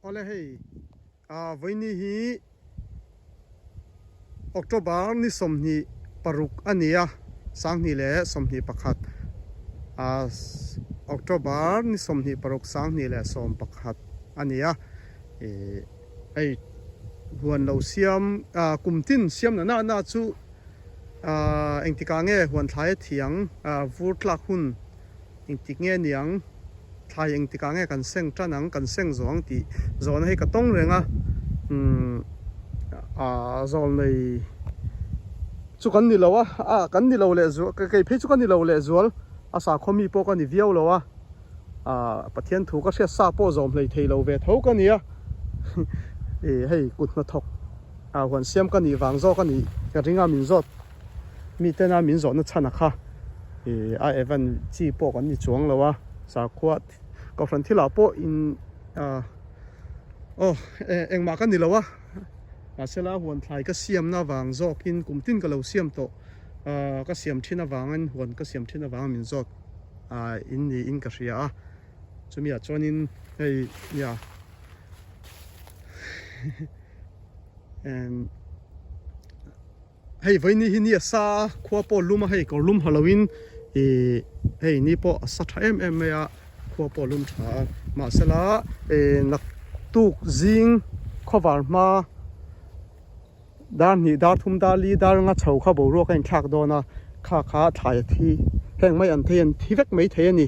Awle hei vawiini hi October ni 26 a ni a, 2021 October ni 26 2021 a ni a, hei huan lo siam kum tin siam na na na chu engtikah nge huan thlai a thiang vur tlak hun Engtik nge niang? Thlai engtikah nge kan seng tan ang, kan seng zawh ang tih zawhna hi ka tawng reng a. Umm ah zawl nei chu kan ni lo a, ah kan ni lo leh zual, kei phei chu ka ni lo leh zual, a sakhaw mi pawh ka ni viau lo a, ah Pathian thu ka hriat sa pawh zawm hlei thei lo ve tho ka ni a, ih hei kut hnathawk ah huan siam ka nih vang zawk a nih ka ring a min zawt. Mi tena min zawhna chhan a kha ih a Evan chi pawh kan ni chuang lo a, sakhua kohhran thilah pawh in ah aw engmah ka ni lo a, mahsela huan thlai ka siamna avang zawkin kum tin ka lo siam tawh ah ka siam thin avangin huan ka siam thin avangin min zawt ah in niin ka hria a, chumi ah chuanin hei nia Hei vawiini hi ni a sa a, khua pawh lum a hei kawr lum ha loin ih hei ni pawh a sa tha em em mai a, khua pawh lum tha a mahsela ih naktuk zing khawvar hma dar hnih dar thum dar li dar anga chho kha boruak a inthlak dawn a, kha kha thlai a thi heng mai an thei an thi vek mai thei a ni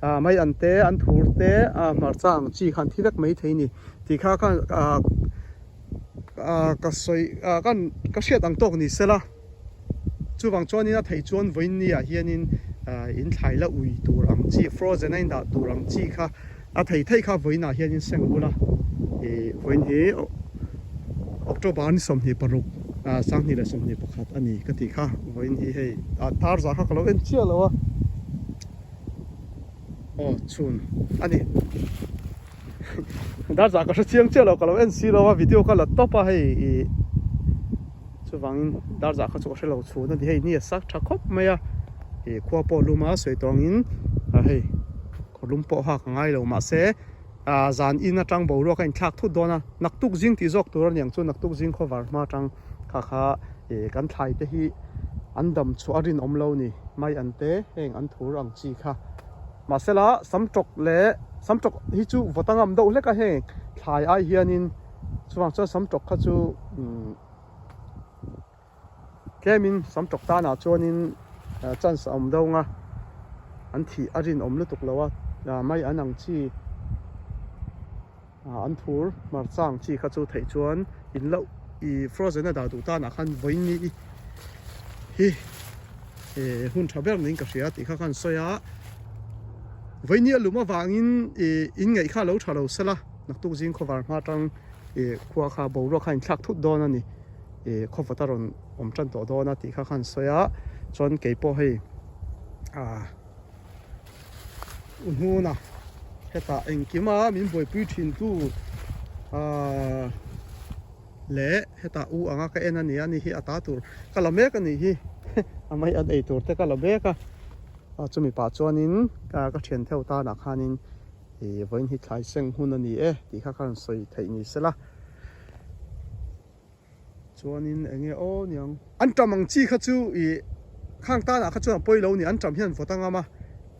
ah mai an te an thur te ah hmarcha ang chi kha an thi vek mai thei a ni tih kha khan ah. Ah ka sawi ah kan ka hriat ang tawk ni sela chuvang chuanin a theih chuan vawiin ni ah hianin ah in thlai la ui tur ang chi frozen a in dah tur ang chi kha a thei thei kha vawiin ah hianin seng bula ih vawiin hi October ni 26 ah 2021 a ni ka tih kha vawiin hi hei ah tar zah kha ka lo en chiah lo a aw chhun a ni. Dar zah ka hre chiang chiah lo ka lo en si lo a video ka la tawp a hei ih chuvangin dar zah kha chu ka hre lo chhun a ni hei ni a sak tha khawp mai a ih khua pawh lum a sawi tawh angin a hei khaw lum pawh hak a ngai lo mahse ah zan in atang boruak a inthlak thut dawn a naktuk zing tih zawk tur a niang chu naktuk zing khawvar hma atang kha kha ih kan thlai te hi an dam chhuah a rinawm lo ni mai an te heng an thur ang chi kha. Mahsela samtawk leh samtawk hi chu vawt a ngam deuh hlek a heng thlai ai hianin chuvang chuan samtawk kha chu umm tlemin samtawk tanah chuanin chance a awm deuh ang a an thih a rinawm lutuk lo a mai an ang chi. An thur hmarcha ang chi kha chu theih chuan in loh i frozen a dah duh tan ah khan vawiin ni hi hun tha ber niin ka hria tih kha khan sawi a, vawiin ni a lum avangin in ngaih kha a lo tha lo sela naktuk zing khawvar hma atang khua kha boruak kha a inthlak thut dawn a ni khawvawt a rawn awm tan tawh dawn a tih kha khan sawi a, chuan keipawh hei ah. U hnuna hetah engkima min buaipui thin tu ahh leh hetah u anga ka en a ni a ni hi a ta tur ka la mek a nih hi a mai an ei tur te ka la mek a chumi pah chuanin ka thian theuh tanah khanin ih vawiin hi thlai seng hun a ni e tih kha ka rawn sawi theih ni sela. Chuanin eng nge aw niang. An ṭam ang chi kha chu ih khang tanah kha chuan a pawi lo ni an ṭam hian vawt a ngam a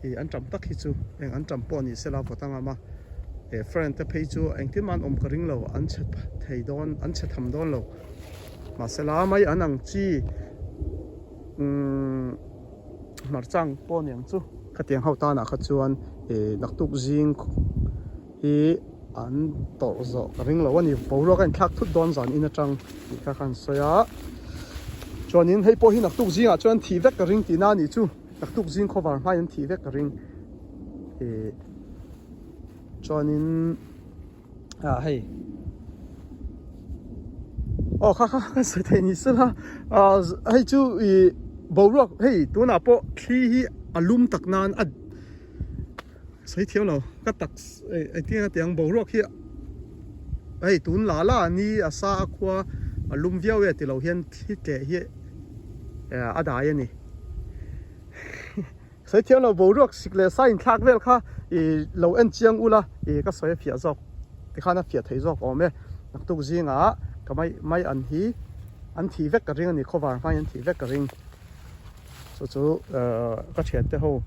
ih an ṭam tak hi chu eng an ṭam pawh ni sela vawt a ngam a eh friend te phei chu engtin mah an awm ka ring lo an chhe thei dawn an chhe tham dawn lo mahsela mai an ang chi umm hmarcha ang pawh niang chu. Khatiang ho tanah kha chuan ih naktuk zing hi an tawrh zawh ka ring lo a ni boruak a inthlak thut dawn zan in atang tih kha khan sawi a chuanin hei pawh hi naktuk zingah chuan thih vek ka ring tihna a nih chu naktuk zing khawvar hmain an thih vek ka ring ih chuanin ah hei aw kha kha kan sawi thei ni sela ah hei chu ih boruak hei tunah pawh thli hi a lum tak nan a. Sawi thiam lo ka tak engtin a tiang boruak hi hei tun la la ni a sa a khua a lum viau e tilo hian thli tleh hi a dai a ni sawi thiam lo boruak sik leh sa inthlak vel kha ih lo en chiang ula ih ka sawi a fiah zawk. Tikhan a fiah thei zawk awm e. Naktuk zingah ka mai mai an hi an thih vek ka ring a ni, khawvar hmain an thih vek ka ring. Chu chu ka thiante ho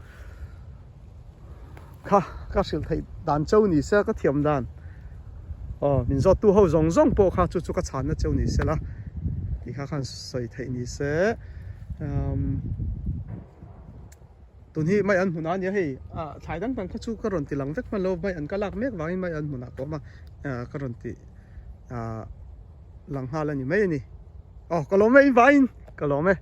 kha ka hrilh theih dan cheu ni se ka thiam dan aw min zawt tu ho zawng zawng pawh kha chu chu ka chhanna cheu ni se la tih kha khan sawi theih ni se umm tun hi mai an hmunah a nia hei ah thlai dang dang kha chu ka rawn ti lang vek hman lo mai an ka lak mek vangin mai an hmunah ka awm a ah ka rawn ti ah lang nghal a ni mai a ni aw ka lawm e in vaiin ka lawm e.